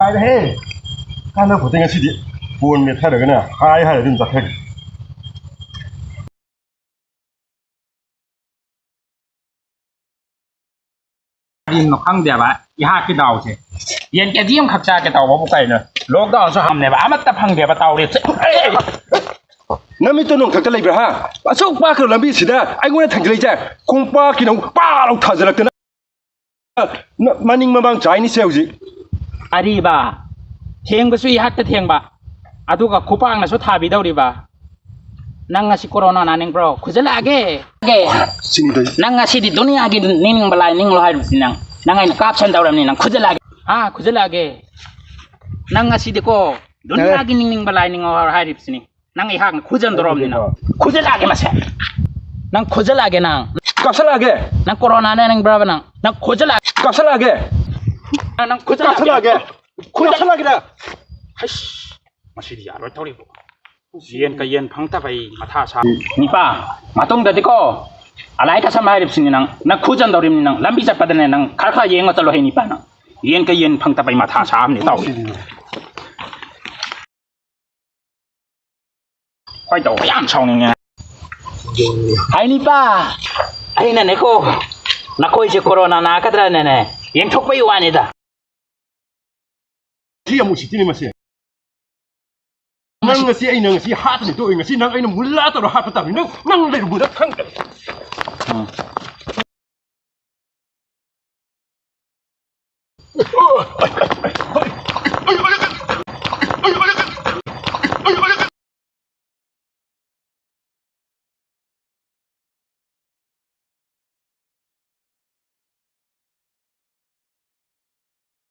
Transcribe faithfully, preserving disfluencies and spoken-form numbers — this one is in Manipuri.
ꯍꯥꯏꯔꯦꯍꯦ꯫ ꯀꯥꯟꯅꯕ ꯄꯣꯠꯇꯦ ꯉꯁꯤꯗꯤ꯫ ꯐꯣꯟ ꯃꯦꯠꯊꯔꯒꯅꯦ, ꯍꯥꯏ ꯍꯥꯏꯔ ꯑꯗꯨꯝ ꯆꯠꯈ꯭ꯔꯒꯦ꯫ ꯀꯔꯤꯅꯣ ꯈꯪꯗꯦꯕ ꯏꯍꯥꯛꯀꯤ ꯗꯥꯎꯁꯦ꯫ ꯌꯦꯟ ꯀꯦ ꯖꯤ ꯑꯃꯈꯛ ꯆꯥꯒꯦ ꯇꯧꯕꯕꯨ ꯀꯩꯅꯣ? ꯂꯣꯛꯗꯥꯎꯟꯁꯨ ꯍꯝꯅꯦꯕ, ꯑꯃꯠꯇ ꯐꯪꯗꯦꯕ ꯇꯧꯔꯤꯁꯦ꯫ ꯅꯃꯤꯠꯇꯣ ꯅꯣꯡꯊꯛꯇ ꯂꯩꯕ꯭ꯔꯥ, ꯍꯥ? ꯑꯁꯨꯛ ꯄꯥꯛꯈ꯭ꯔꯕ ꯂꯝꯕꯤꯁꯤꯗ ꯑꯩꯉꯣꯟꯗ ꯊꯦꯡꯖꯤꯜꯂꯛꯏꯁꯦ? ꯈꯣꯡꯄꯥꯛꯀꯤꯅ ꯑꯃꯨꯛ ꯄꯥꯛ ꯂꯥꯎ ꯊꯥꯖꯤꯜꯂꯛꯇꯅ꯫ ꯅ-, ꯃꯅꯤꯡ ꯃꯃꯥꯡ ꯆꯥꯏꯅꯤꯁꯦ ꯍꯧꯖꯤꯛ꯫ ꯑꯔꯤꯕ, ꯊꯦꯡꯕꯁꯨ ꯏꯍꯥꯛꯇ ꯊꯦꯡꯕ, ꯑꯗꯨꯒ ꯈꯨꯄꯥꯛꯅꯁꯨ ꯊꯥꯕꯤꯗꯧꯔꯤꯕ꯫ ꯅꯪ ꯉꯁꯤ ꯀꯣꯔꯣꯅꯥ ꯅꯥꯅꯤꯡꯕ꯭ꯔꯣ? ꯈꯨꯖꯜꯂꯛꯑꯒꯦ꯫ ꯁꯤꯅꯤ ꯇꯧꯔꯤꯁꯦ꯫ ꯅꯪ ꯉꯁꯤꯗꯤ ꯗꯨꯅꯤꯌꯥꯒꯤ ꯅꯤꯡꯅꯤꯡꯕ ꯂꯥꯏ ꯅꯤꯡꯂꯣ ꯍꯥꯏꯔꯤꯕꯁꯤ ꯅꯪ꯫ ꯅꯪ ꯑꯩꯅ ꯀꯥꯞꯁꯟꯗꯧꯔꯕꯅꯤ ꯅꯪ꯫ ꯈꯨꯖꯜꯂꯛꯑꯒꯦ꯫ ꯑꯥ, ꯈꯨꯖꯜꯂꯛꯑꯒꯦ꯫ ꯅꯪ ꯉꯁꯤꯗꯤꯀꯣ ꯗꯨꯅꯤꯌꯥꯒꯤ ꯅꯤꯡꯅꯤꯡꯕ ꯂꯥꯏ ꯅꯤꯡꯉꯣ ꯍꯥꯏꯔꯤꯕꯁꯤꯅꯤ꯫ ꯅꯪ ꯑꯩꯍꯥꯛꯅ ꯈꯨꯖꯟꯗꯣꯔꯕꯅꯤ ꯅꯪ꯫ ꯈꯨꯖꯜꯂꯛꯑꯒꯦ ꯃꯁꯦ꯫ ꯅꯪ ꯈꯨꯖꯜꯂꯛꯑꯒꯦ ꯅꯪ꯫ ꯀꯥꯞꯁꯜꯂꯛꯑꯒꯦ꯫ ꯅꯪ ꯀꯣꯔꯣꯅꯥ ꯅꯥꯅꯤꯡꯕ꯭ꯔꯕ ꯅꯪ? ꯅꯪ ꯈꯨꯖꯜꯂꯛꯑꯒꯦ꯫ ꯀꯥꯞꯁꯜꯂꯛꯑꯒꯦ꯫ ꯅꯪ ꯈꯨꯖꯜꯂꯛꯑꯒꯦ꯫ ꯀꯥꯞꯁꯜꯂꯛꯑꯒꯦ꯫ ꯈꯨꯖꯜ- ꯀꯥꯞꯁꯜꯂꯛꯑꯒꯦ ꯅꯪ꯫ ꯍꯩꯁ, ꯃꯁꯤꯗꯤ ꯌꯥꯔꯣꯏ ꯇꯧꯔꯤꯕꯣ꯫ ꯌꯦꯟ ꯀ ꯌꯦꯟ ꯐꯪꯗꯕꯩ ꯃꯊꯥ ꯁꯥ꯫ ꯅꯤꯄꯥ, ꯃꯇꯨꯡꯗꯗꯤꯀꯣ ꯑꯂꯥꯏ ꯀꯁꯝ ꯍꯥꯏꯔꯤꯕꯁꯤꯅꯤ ꯅꯪ꯫ ꯅꯪ ꯈꯨꯖꯟꯗꯧꯔꯤꯕꯅꯤ ꯅꯪ꯫ ꯂꯝꯕꯤ ꯆꯠꯄꯗꯅꯦ ꯅꯪ ꯈꯔ ꯈꯔ ꯌꯦꯡꯉ ꯆꯠꯂꯣ ꯍꯦ ꯅꯤꯄꯥ ꯅꯪ꯫ ꯌꯦꯟ ꯀ ꯌꯦꯟ ꯐꯪꯗꯕꯩ ꯃꯊꯥ ꯁꯥꯕꯅꯤ ꯇꯧꯔꯤ꯫ ꯈꯣꯏꯗꯧ ꯌꯥꯝ ꯁꯥꯎꯅꯤꯡꯉꯦ꯫ ꯍꯥꯏ ꯅꯤꯄꯥ, ꯑꯩꯅꯅꯦꯀꯣ, ꯅꯈꯣꯏꯁꯦ ꯀꯣꯔꯣꯅꯥ ꯅꯥꯒꯗ꯭ꯔꯅꯅꯦ ꯌꯦꯡꯊꯣꯛꯄꯩ ꯋꯥꯅꯤꯗ꯫ ꯁꯤ ꯑꯃꯨꯛ ꯁꯤꯠꯇꯤꯅꯤ ꯃꯁꯦ꯫ ꯅꯪ ꯉꯁꯤ ꯑꯩꯅ ꯉꯁꯤ ꯍꯥꯠꯇꯅꯤ ꯇꯣꯛꯏ꯫ ꯉꯁꯤ ꯅꯪ ꯑꯩꯅ ꯃꯨꯜꯂꯥ ꯇꯧꯔ ꯍꯥꯠꯄ ꯇꯥꯕꯅꯤ꯫ ꯅꯪ, ꯅꯪ ꯂꯩꯔꯝꯃꯨꯗ ꯈꯪꯗ꯭ꯔꯦ꯫ ꯎꯝ꯫